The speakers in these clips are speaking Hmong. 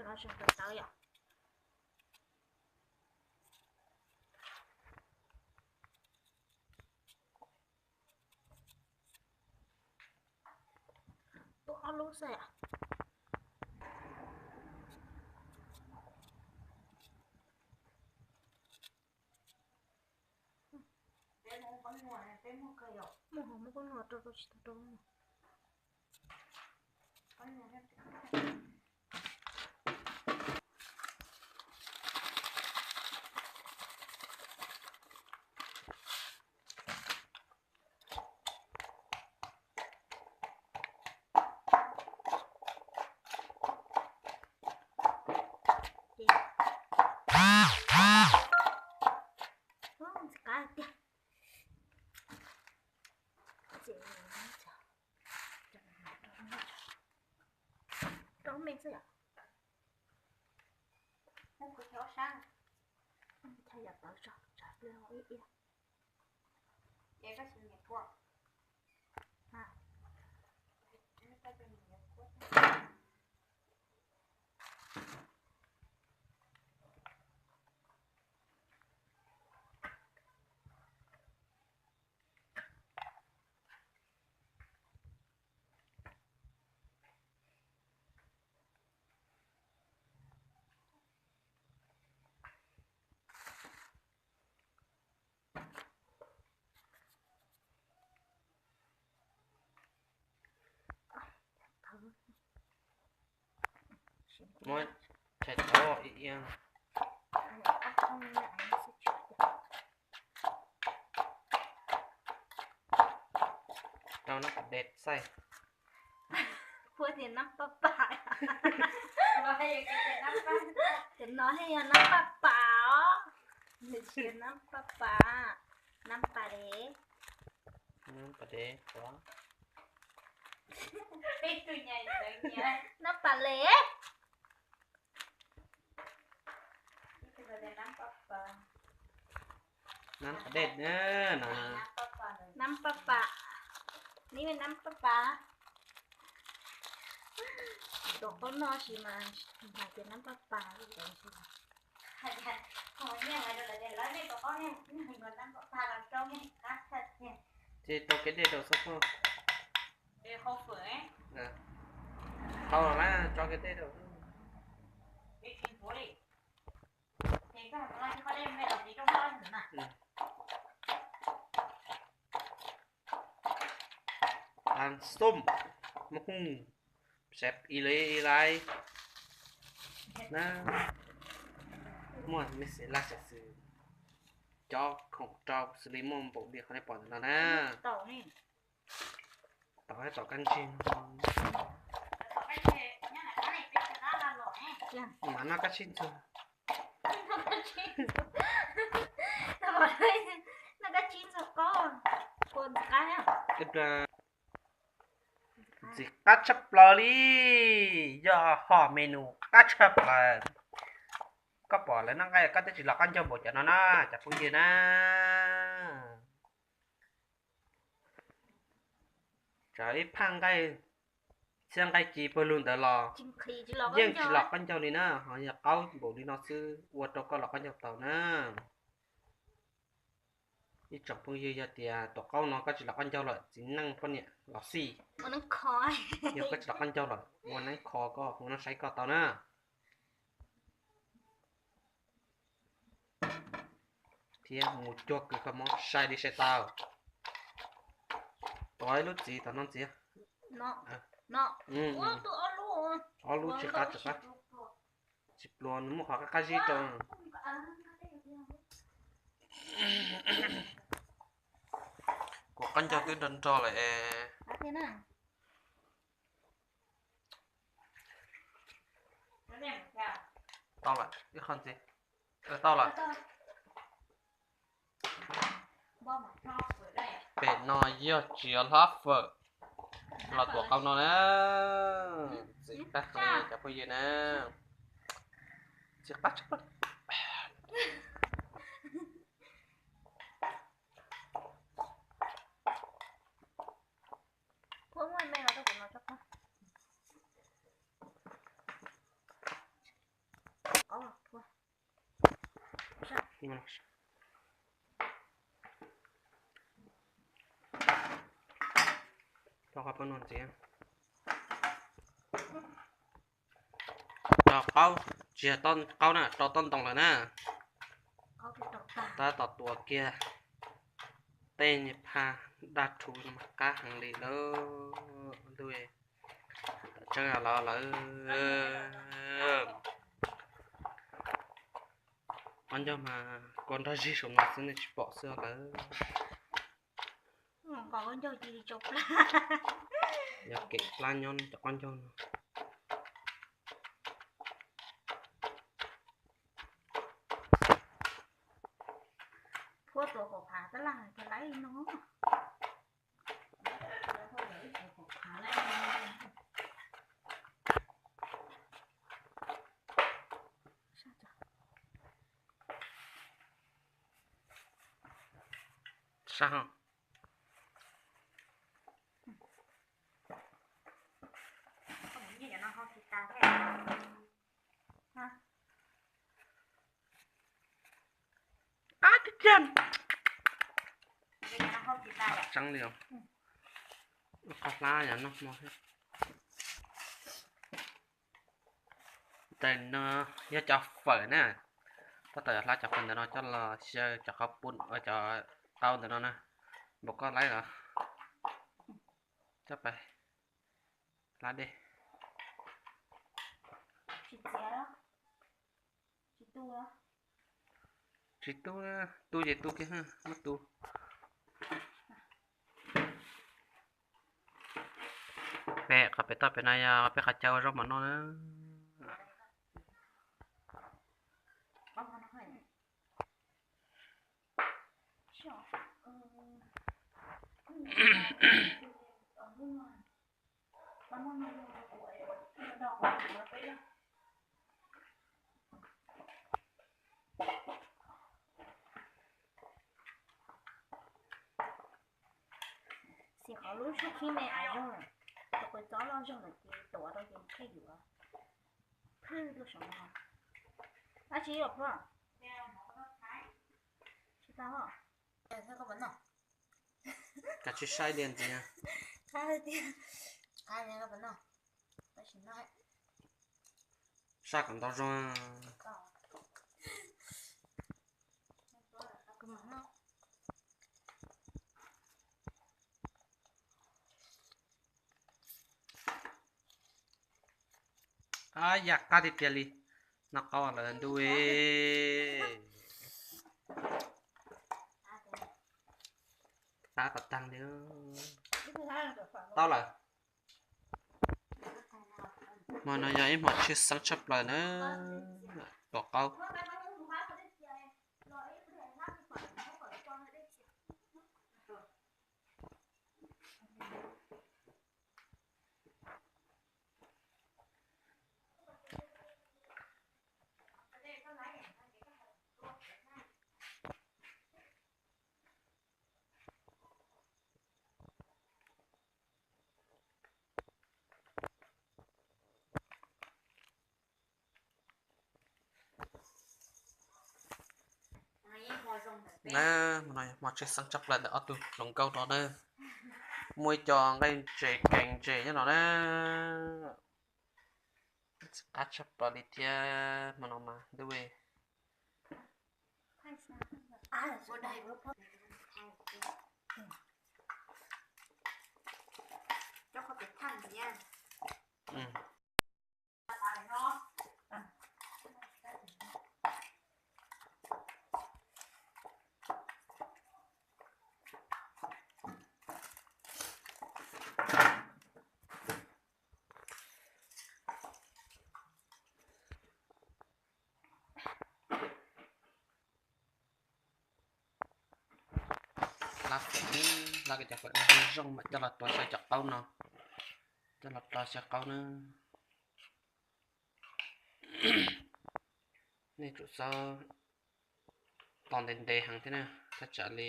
Tau yom. Ua ob lub xwb yom. Muaj hov muab koj nua rau rau tsis tau rau. Rau me xwb yom. Muab kuv chaw ob sab, chaw yam tawv tso, tso ib ib. Muab tshais tau ib iab. Rau nab pas dej xaij. Puab tias nab paj pas. Cov no thiaj yog nab paj pas os. Nab paj pas, nab pas dev. Nab pas dev, nab pas dev. Nab pas dej na, nab paj pas, neb nab paj pas. Tus qaub no sis mas hais tias nab paj pas. Ces rau kev dej rau xwb. Tau lawm na, tso kev dej rau. Xom, maj hoob, sab ib lais ib lais na. Muaj mej xev laj xev xwm cob khoom rau xws li muaj npaum li qhov nej pom ntawm no na. Tom, tom kab ntsig no. Mas noj kab tsib ntxuag. Noj kab tsib ntxuag qaub, ntxim qab tshaj plaws li, yog hom menu qab tshaj plaws. Koj pom lawv noj nqaij koj twb tsis los qaub ncaug npaum cov no na, cov phooj ywg na. Txawm ib phaj nqaij, txhiab nqaij ci pawg lug ntawd los yeej tsis los qaub ncaug li na, ho yog qaub npaum li no xwb ua rau koj los qaub ncaug tau na. Ib tsoom phooj ywg, yog tias tus qaub no koj tsis los qaub ncaug lawm, txiv neej poj niam los xij, yog koj tsis los qaub ncaug lawm, ua neeb kho koj, ua neeb saib koj tau na. Thiab mus cuag kws kho mob sai li sai tau. Tuav ib lub txiv tom no ntxiv. Ob lub tsis qab, tsis qab, tsis pluav, nws muaj qhov qab qab zib rau. Kuv qaub ncaug twb nrog nrog lawm es. Tau lawm ib qho ntxiv. Tau lawm. Pem no yog txiv hlab fawm los tuam qaub no na. Ntxim qab heev cov phooj ywg na. Ntxim qab tshaj plaws. Rau qhov peb no ntxiv, rau qaub, tsis yog qaub na, rau tob ntoo lawm na. Tab tom tua kiag tej niag phaj daj rhuv no mas qab heev li lawm. Ntuj, tam tseeb los lawm. Qaub ncaug mas kua nrog zig saum no xwb nej tsis pom xwb lawm. Yog kev plab nyob cov qaub ncaug no. Sab hov. Qab tiag tiag. Tseeb li os. Qab hlab yog noj hmo thiab. Tes no yog cov fawm na. Tab tom yuav hlab cov fawm ntawm no coj los xyaw cov qhov pun, cov qaub ntawm no na. Npaum koj laib los coj pais hlab dej. Tsis tu, tu ces tu kiag, muab tu. Peb qhov pem toj pem no yog peb qhov chaw ua zaub mov noj na. Xim qhov lub sub khib me av zog lawm, tus qws txob loj zog lawm ces tuav rau ces qhib yuav. Phwj tuaj saum no. Dab tsi os phuaj? Tsis tau. Koj tsis saib liaj ntxiv. Sab kom ntau zoo. Ab, yam qab tiag tiag li. Noj qaub lawm ntuj. Qab kom tag li. Tau lawm. Hmo no yog ib hmos tshwj xeeb tshaj plaws na, tua qaub. Na, hmo no hmo tshwj xeeb tshaj plaws ntawm ob tug hluas nkauj no na. Muaj ib co nqaij ntses kees ntses nyob no na. Qab tshaj plaws li thiab hmo no mas ntuj. Hlab fawm, hlab cov fawm no zoo zoo mas coj los tua xyaw cov qaub no, coj los tua xyaw qaub na. Nej tsum txhob tos ntev ntev heev thiab na, thaj tsam li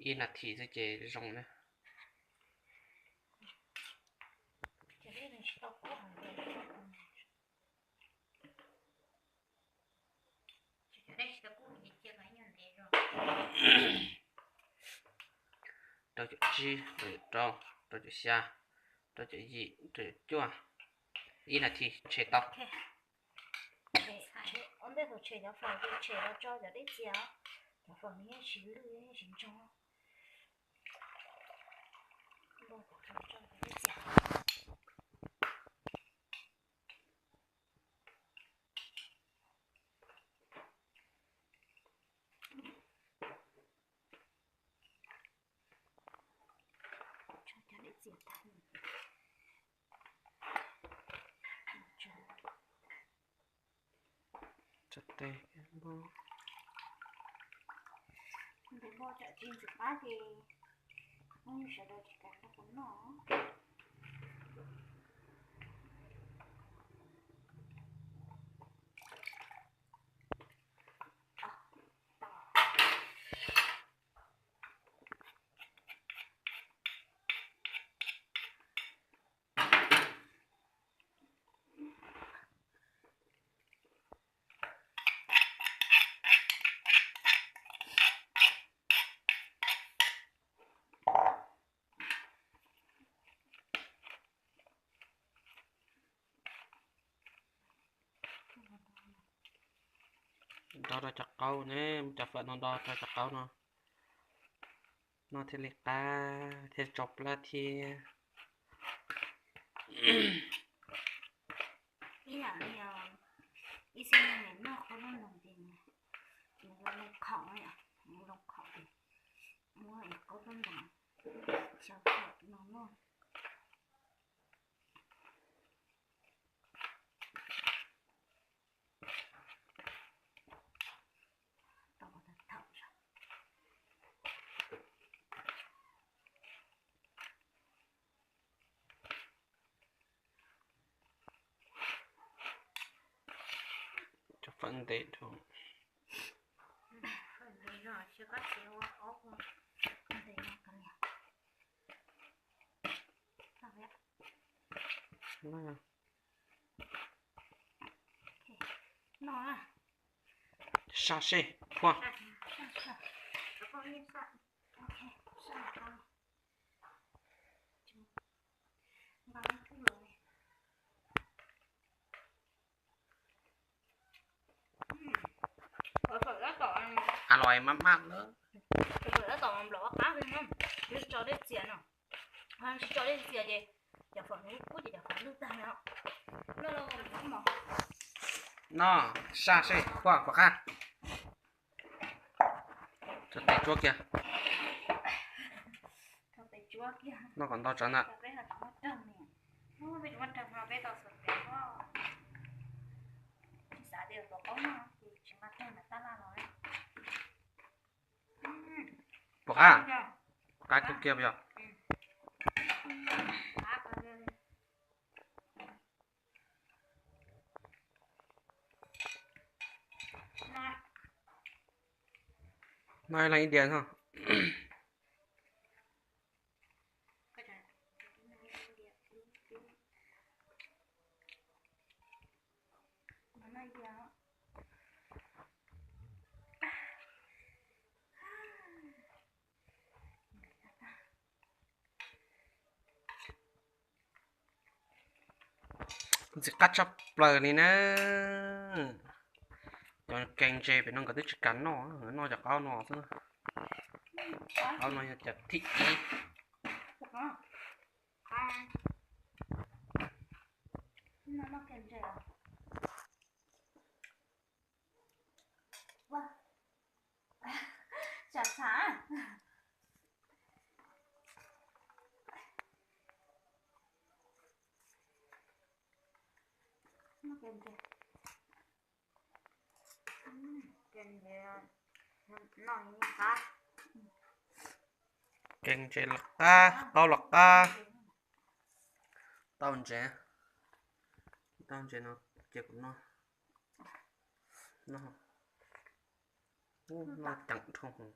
ib nas this xwb ces zoo na. rau caum tsib, rau caum rau, rau caum xya, rau caum yim, rau caum cuaj. Ib nas this tshem tau. Ob ntej thaum tshem cov fawm ces tshem los tso cov dej txias, cov fawm nws yeej siv lwj yeej siv ntsoog. Npua tsam tsis ntxim qab ces sawv daws tsis kam nrog kuv noj. Nrog rau cov qaub ne, cov fawm no nrog rau cov qaub no, noj thiaj li qab thiaj tso plab thiab. Ib yam li ib txhia noj qaub noj ntoos ces nws yuav zoo qhaum, nws zoo qhaum ces muab qaub noj ntoos xyaw no noj. Cov fawm ntev dhau. Saj seb, Phuaj. A los maj maj lawm. Tso dej txias no, tsis tso dej txias ces cov fawm no kub ces cov fawm lwj tag no. Noj saj seb, Phuaj, Phuaj Qab. Tso tes tsuab kiag. Noj kom ntau tsawv ntag. Pom qab, qab kawg kiag yog. Noj ib leeg ib diav no. Ntxim qab tshaj plaws li na. Cov kees ntses pem no nkawd twb tsis kam noj, noj cov qaub no xwb. Qaub no yog cov thib ib. Kees ntses los qab, qaub los qab. Tau ntses, tau ntses no ces kuv noj, noj ceem dhau.